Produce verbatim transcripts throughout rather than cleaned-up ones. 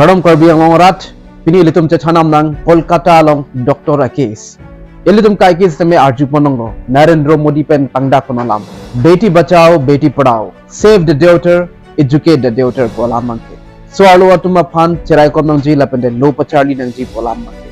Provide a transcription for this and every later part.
Kardom Karbi Anglong arat, pini ilitum chethan nang Kolkata along doctor a case. Ilitum kai case tame arju ponlonglo, Narendra Modi pen pangdak pon alam. Beti bachao, beti padhao, save the daughter, educate the daughter pu alam abangke. So-arlo atum aphan cherai kom nangji lapente lo pacharli nangji pu alam abangke.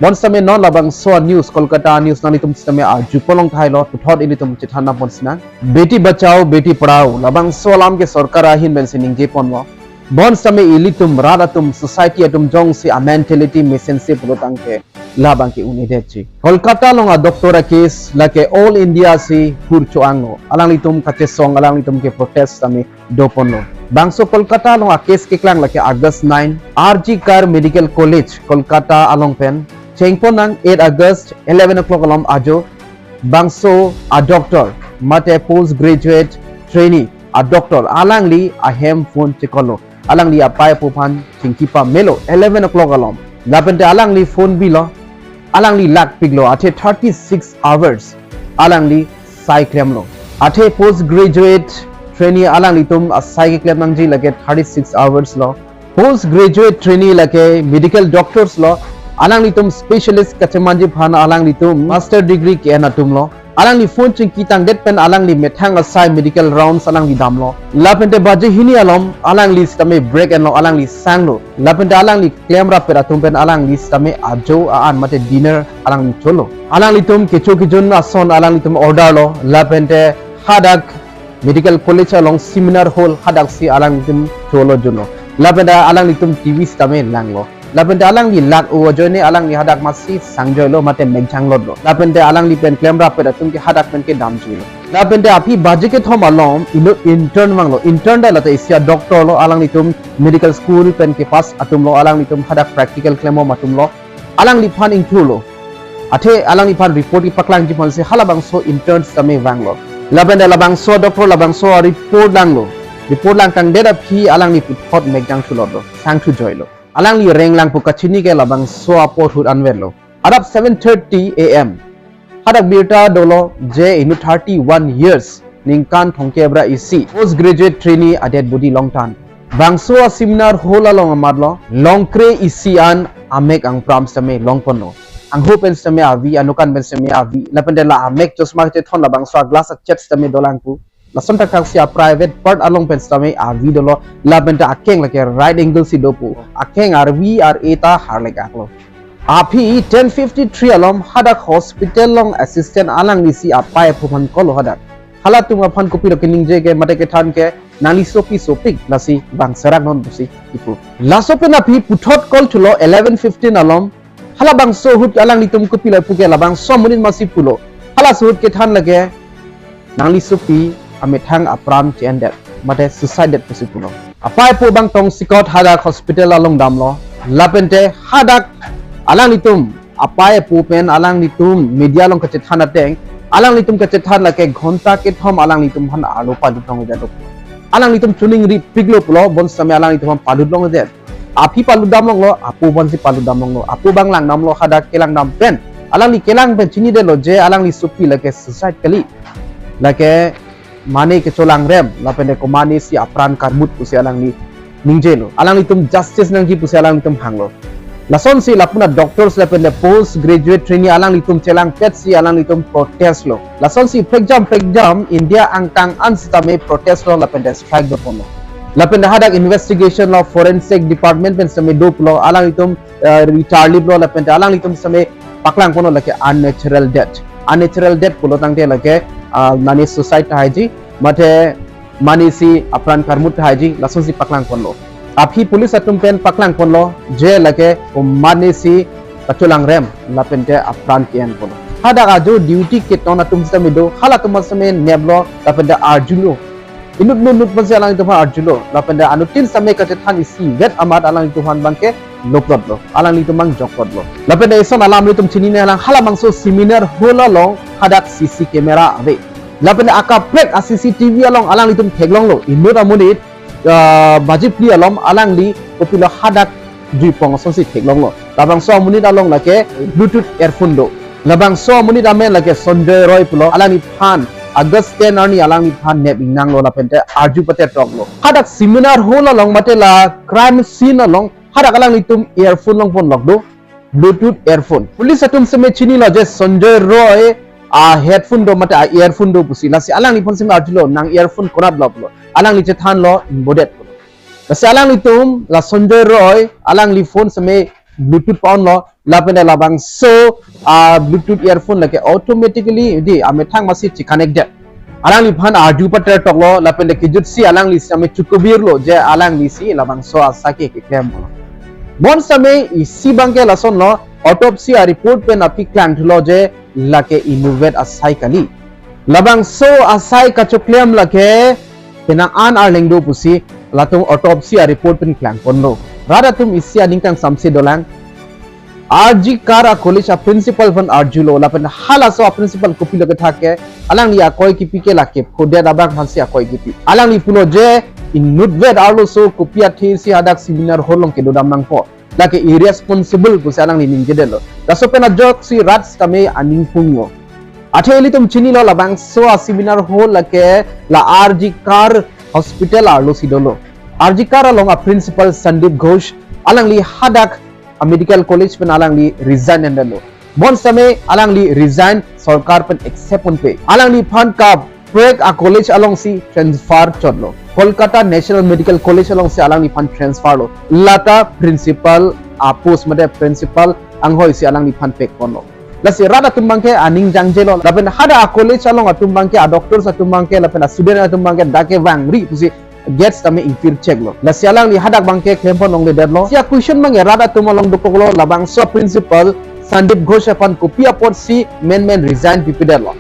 Bonsitame non labangso news, Kolkata news nanglitum sitame arju ponlong thailo, puthot ilitum chethan nang ponsinang. Beti bachao, beti padhao, labangso alam ke sorkar ahin pensi ningje ponlo. Bonsitame ilitum rat atum, society atum jongsi a mentality mesense pulo tangte labangke un-edetji. Kolkata along a doctor a case lake all India si hur cho-anglo. Alanglitum kachesong, alanglitum ke protest tame do ponlo. Bangso Kolkata along a case keklang lake August nine, R G Kar Medical College, Kolkata along pen. Chengpon nang eight August, eleven o'clock alom ajo. Bangso a doctor, mate postgraduate trainee a doctor, alangli ahem phone chekollo. Alangli apei apo aphan chingki pamelo, eleven o'clock alom. Lapente alangli phone bilo, alangli lakpiklo, athe thirty-six hours alangli sai klemlo. Athe postgraduate trainee alanglitum asai keklem nangji lake thirty-six hours lo. Postgraduate trainee lake medical doctors lo, alanglitum specialist kachemanji aphan alanglitum master degree ke-en atum lo. Alangli phone chingki tangdet pen alangli methang asai medical rounds alangli damlo. Lapente baji hini alom alangli sitame break enlo, alangli sanglo. Lapente alangli klemrap pet atum pen alangli sitame ajo a-an mate dinner alangli cholo. Alanglitum kecho kejun ason alanglitum order lo. Lapente hadak medical college along seminar hall hadaksi alanglitum cholo junlo. Lapente alanglitum T V sitame langlo. Lapente alangli lak-o ajoine alangli hadak masi sangjoilo mate mekjanglotlo. Lapente alangli pen klemrap pet atum ke hadak pen ke damjuilo. Lapente aphi baji kethom alom inut intern vanglo. Intern ta lata isi a doctor lo, alanglitum medical school pen kepass atum lo, alanglitum hadak practical klembom atum lo. Alangliphan ingthurlo. Athe alangliphan report kepaklangji aphansi halabangso intern sitame vanglo. Lapente labangso doctor labangso report langlo. Report langtangdet aphi alangli puthot mekjang thulotlo, sangthu joilo. Alangli renglang pu kachini ke labangso apor ahut anvetlo. Adap seven thirty A M. Hadak birta dolo je inut thirty-one years, ningkan thomkep ra isi, postgraduate trainee a dead body longthan. Bangso a seminar hall along amatlo, longkre isi an amek angpram sitame longponlo. Angho pen sitame avi, anukan pen sitame avi, lapente la amek chosma chethon labangso a glass a chet sitame dolang pu. Lason thakthak si a private part along pen sitame avi dolo, lapente akeng lake right angle si do pu. Akeng arvi ar-e ta harlek aklo. Aphi ten fifty-three alom hadak hospital along assistant alangli si apei apo aphan call lo hadak. Halatum aphan kopilo keningje ke mate kethan ke nangli sopi sopik lasi vang serak non pusi kipu. Laso pen aphi puthot call thulo eleven fifteen alom. Halabangso ahut alanglitum kopilo pu ke labangso amonit masi pulo. Halaso ahut kethan lake nangli sopi amethang apran che-endet mate suicide det pusi pulo. Apei apo abang tongsekot hadak hospital along damlo. Lapente hadak alanglitum apei apo pen alanglitum media along kachethan ateng, alanglitum kachethan lake ghonta kethom alanglitum aphan arlo palut longledet. Alanglitum chuning ri piklo pulo, bonsitame alanglitum aphan palut longledet. Aphi palut damlonglo, apo aphansi palut damlonglo, apo abang langdamlo, hadak kelangdam pen, alangli kelang pen chinidetlo je alangli sopi lake suicide kali, lake mane kecholangrem, lapente komatne si apran karmut pusi alangli ningjelo. Alanglitum justice nangji pusi alanglitum hanglo. Lasonsi lapu-an doctors lapente postgraduate trainee alanglitum chelangpet si alanglitum protest lo. Lasonsi prekjam prekjam India angkang an sitame protest lo lapente strike doponlo. Lapente hadak investigation lo, forensic department pen sitame do pulo, alanglitum, eh, ri charliplo lapente alanglitum sitame paklangponlo lake unnatural death. Unnatural death pulo tangte lake, ah, mane suicide tahai ji, mate mane si apran karmut tahai ji, lasonsi paklangponlo. Aphi police atum pen paklangponlo je lake komatne si kacholangrem lapente apran ke-enponlo. Hadak ajo duty keton atum sitame do, halatum sitame neplo lapente arjulo. Inut inut inut pensi alanglitum aphan arjulo, lapente anuttin sitame kachethan isivet amat alanglitum aphan abangke loplotlo, alanglitum abang jokpotlo. Lapente ison alam ilitum chinine lang, halabangso seminar hall along hadak C C camera ave. Lapente akaprek a C C T V along alanglitum theklonglo, inut amonit, ah, baji phli alom alangli kopilo hadak juipong asonsi theklonglo. Labangso amonit along lake Bluetooth earphone do. Labangso amonit amen lake Sanjay Roy pulo, alangliphan August ten arni alangliphan nep ingnanglo lapente arju patetroklo. Hadak seminar hall along mate la crime scene along Hadak alanglitum earphone longponlok do, Bluetooth earphone. Police atum seme chinilo je Sanjoy Roy a headphone do mate a earphone do pusi. Lasi alangliphan seme arjulo, nang earphone konat lo pulo. Alangli chethanlo, ingbodet pulo. Lasi alanglitum la Sanjoy Roy alangli phone seme Bluetooth pa-onlo, lapen labangso a Bluetooth earphone lake automatically di amethang masi checonnect det. Alangliphan arju pater toklo, lapen kejutsi alangli seme chukubirlo je alanglisi labangso asai ke keklem pulo. Bon seme isi abangke lasonlo, autopsy a report pen aphi klangthulo je lake inutvet asai kali. Labangso asai kachoklem lake penang an arleng do pusi latum autopsy a report pen klangponlo. Rat atum isi aning kangsamse dolang. R G Kar a college a principal aphan arjulo, lapen halaso a principal kopilo kethak ke, alangli akoi kipi ke lake phodet abang aphansi akoi kipi. Alangli pulo je inutvet arloso kopi athesi hadak seminar hall along kedodam nangpo. Lake irresponsible pusi alangli ningjedetlo. Laso pen ajoksi rat sitame aning punglo. Athe ilitum chinilo, labangso a seminar hall lake la R G Kar hospital arlosi dolo. R G Kar along a principal Sandeep Ghosh alangli hadak a medical college pen alangli resign endetlo. Bon seme alangli resign sorkar pen accept ponpe. Alangliphan kaprek a college alongsi transfer chotlo. Kolkata National Medical College alongsi alangliphan transfer lo. Lata principal a post mate principal anghoisi alangliphan pekponlo. Lasi rat atum abangke aning jangjelo. Lapen hadak a college along atum abangke, a doctors atum abangke, lapen a student atum abangke dak kevangri pusi gate sitame ingpir cheklo. Lasi alangli hadak abangke klemponlongledetlo. Si a question abangke rat atum along dokoklo, labangso principal Sandeep Ghosh aphan kopi apotsi menmen resign pipedetlo.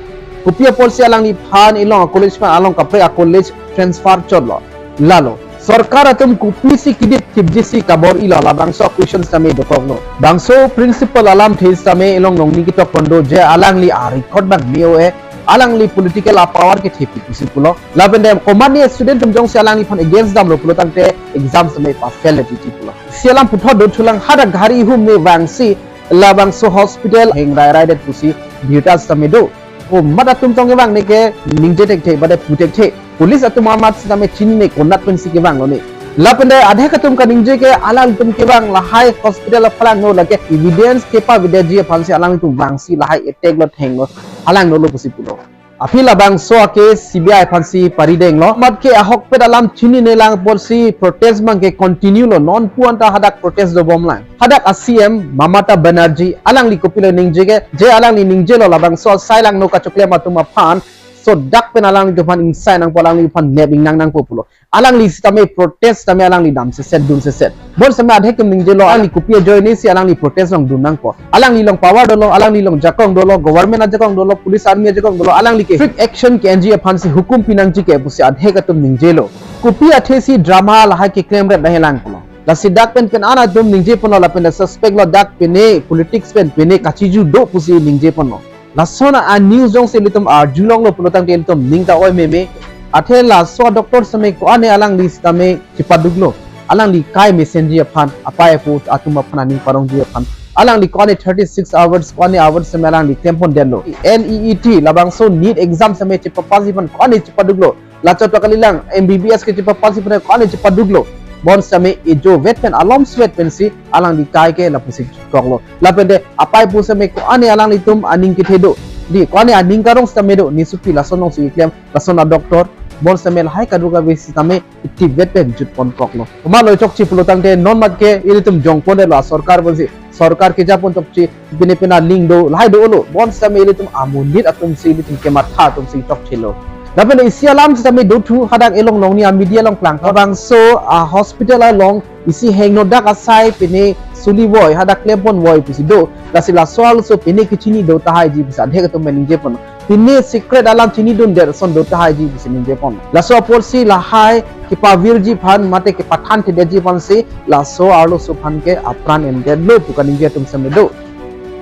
Kopi apotsi alangliphan ilong a college aphan along kaprek a college transfer chotlo. Lalo sorkar atum kopisi kidip thipjisi kabor-ilo, labangso a question sitame dokoklo. Bangso principal alamthe sitame ilong nongni ketok pon do je alangli a record abang me-o-e, alangli political a power kethepi pusi pulo. Lapen komatne student atum jongsi alangliphan against damlo pulo tangte exam sitame pass fail titi pulo. Si alam puthot dothulang, hadak gari hum me vangsi labangso hospital hengrairaidet pusi birta sitame do. Komat atum tong kevang ne ke ningje thekthe, bade pu thekthe. Police atum amat sitame chinine konat pensi kevanglo ne. Lapen adhek atum kaningje ke alanglitum kevang lahai hospital aphalangno lake evidence kepavedetji aphansi alanglitum vangsi lahai attack lo thenglo, halangno lo pusi pulo. Aphi labangso a case C B I aphansi paridenglo. Mat ke ahokpet alam chinine lang apotsi protest abangke continue lo, non pu anta hadak protest dobomlang. Hadak a C M Mamata Banerjee alangli kopilo ningje ke, je alangli ningjelo labangso asai langno kachoklem atum aphan, so dak pen alanglitum aphan ingsai nangpo, alangliphan nep ingnang nangpo pulo. Alangli sitame protest sitame alangli damseset dunseset. Bon sitame adhek atum ningjelo, alangli kopi ajoinesi alangli protest along dun nangpo. Alangli along power dolo, alangli along jakong dolo, government ajakong dolo, police army ajakong dolo, alangli ke strict action ke-enji aphansi hukum pinangji ke pusi adhek atum ningjelo. Kopi athesi drama lahai keklemret dahelang pulo. Lasi dak pen pen an atum ningjeponlo, lapen suspect lo dak pine politics pen pine kachiju do pusi ningjeponlo. Lason a news jongsi ilitum arjulonglo pulo tangte ilitum ning ta-oi meme. Athe laso a doctor sitame ko-an alangli sitame chipaduklo. Alangli kai mesenji aphan, apai apo atum aphan aning parongji aphan. Alangli ko-an thirty-six hours, ko-an hours sitame alangli klempondetlo. N E E T, labangso NEET exam sitame chipapasji aphan ko-an chipaduklo. Lachotok kalilang, M B B S ke chipapasji aphan ko-an chipaduklo. Bon sitame ejo vet pen alom sweat pensi alangli kai ke lapusi koklo. Lapen de apai apo sitame ko-an alanglitum aning kethe do. Di ko-an aning karong sitame do, ne supi lason alongsi keklem, lason a doctor. Bon sitame lahai kadokave sitame itivet pen jutpon koklo. Komatlo chokche pulo tangte non mat ke ilitum jongpondetlo a sorkar bonsi. Sorkar kejapon chokche, pine pine aling do, lahai dolo. Bon sitame ilitum amonit atumsi, ilitum kematha atumsi chokchelo. Lapen isi alam sitame dothu hadak ilong nongni a media along klang. Labangso a hospital along isi hengno dak asai pine suli voi, hadak klempon voi pusi do. Lasi laso arloso pine kechini do tahaiji pusi adhek atum pen ningjeponlo. Pine secret alam chinidundet ason do tahaiji pusi ningjeponlo. Laso apotsi lahai kepavirji aphan mate kepathanthedetji aphansi laso arloso aphan ke apran endetlo pu kaningje atum sitame do.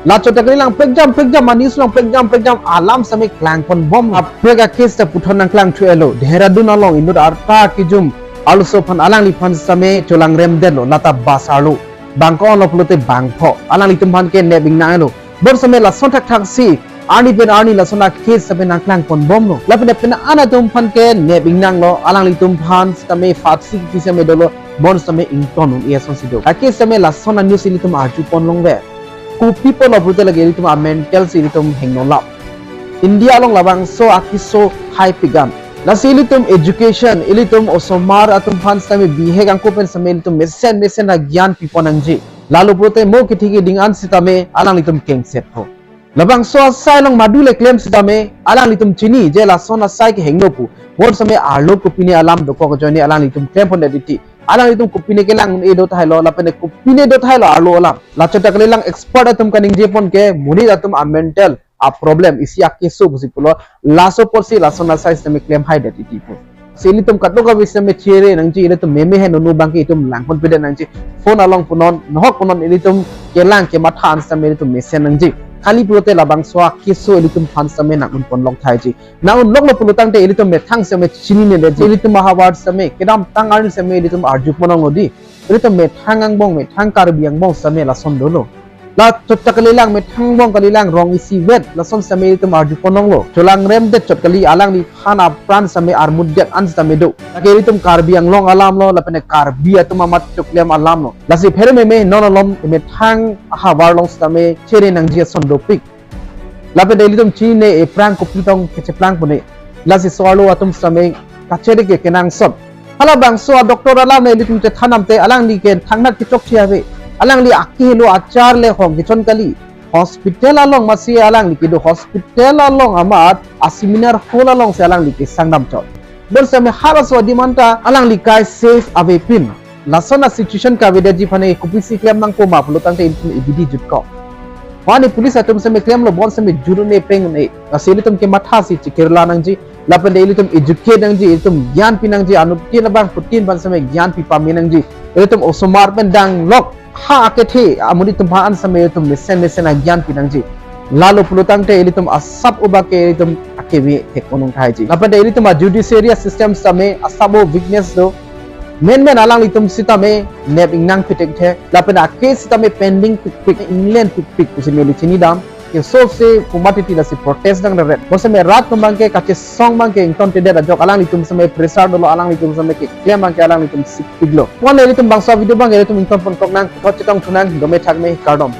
Lachotok kalilang prekjam prekjam, a news along prekjam prekjam alam sitame klangponbom. Kaprek a case ta puthot nangklangthu-elo. Dehradun along inut arta kejum arloso aphan alangliphan sitame cholangremdetlo, lata bus arlo. Bang ko-anlo pulote bangpho. Alanglitum aphan ke nep ingnang-elo. Bon sitame lason thakthaksi Arni pen arni lason a-case sitame nangklang ponbomlo. Lapen pen an atum aphan ke nep ingnanglo, alanglitum aphan sitame phatsi kipi sitame dolo, bonsitame ington un-e asonsi do. A-case sitame lason a-news ilitum arju pon longve. Kopi apotlo pulote lake ilitum a-mental si ilitum hingno lap. India along labangso a-case so haipik an. Lasi ilitum education, ilitum osomar atum aphan sitame bihek angko pen sitame ilitum mesen mesen agyan pipon nangji. Lalo pulote mo kithi kiding an sitame alanglitum kengsetpo. Labangso asai along madu le klem sitame alanglitum chini je lason asai ke hingno pu. Bonsitame arlo kopine alam dokok ajoine alanglitum klem pondet titi. Alanglitum kopine kelang un-e do thailo, lapen kopine do thailo arlo alam. Lachot ta kalilang expert atum kaningje pon ke monit atum a-mental a-problem isi a-case so pusi pulo, laso apotsi lason asai sitame klem haidet titi pu. Si ilitum kadokave sitame chere nangji, ilitum meme he nunu abangke itum lang ponpedet nangji. Phone along punon, nohok punon ilitum kelang kematha an sitame ilitum mesen nangji. Kali pulote labangso a-case so ilitum aphan sitame nang-un pon lok thaiji. Nang-un loklo pulotangte ilitum methang sitame chininedetji. Ilitum ahavar sitame kedamtang arni sitame ilitum arju pon longlo di. Ilitum methang angbong, methang Karbi angbong sitame lason dolo. Lachot ta kalilang methang angbong kalilang rong isivet lason sitame ilitum arju pon longlo. Cholangremdet chot kali, alangliphan apran sitame armutdet an sitame do. Lake ilitum Karbi Anglong alamlo, lapen Karbi atum amat choklem alamlo. Lasi phere meme non alom methang ahavar along sitame chere nangji ason dopik. Lapen ilitum chinine, ephrang kopi tong kecheplang pune. Lasi so arlo atum sitame kachere ke kenangsot. Halabangso a-doctor alam le ilitum chethan damte alangli ke thangnat kechokche ave. Alangli akehelo achar le hong kechon kali. Hospital along masi alangli kedo, hospital along amat a-seminar hall alongsi alangli kesang damchot. Bonsitame halaso adim anta alangli kai safe avepin. Lason a-situation kavedetji aphan kopisi klem nangpo ma pulotangte ilitum ibidi jutkok. Mane police atum sitame klemlo, bonsitame jut un-e peng un-e. Lasi ilitum kemathasi chikirla nangji. Lapen ilitum educate nangji, ilitum gyan pi nangji, anuttin abang putin aphan sitame gyan pi pame nangji. Ilitum osomar pen danglok ha akethe amonit atum aphan sitame ilitum mesen mesen agyan pi nangji. Lalo pulotangte ilitum asap uba ke ilitum akeve thek unong thaiji. Lapen ilitum a-judiciary system sitame asap o weakness do. Menmen alanglitum sitame nep ingnang pithekthe. Lapen a-case sitame pending pikpik, inglen pikpik pusi neli chinidam. Ke so se pumat titi lasi protest dang ret. Bonsitame rat atum abangke kachesong abangke ingtontedet ajok, alanglitum sitame pressure dolo, alanglitum sitame keklem abangke alanglitum sikpiklo. Pon ilitum bangso video abangke ilitum ington pon kok nang, thot chetong thunang, dome thakme, kardom.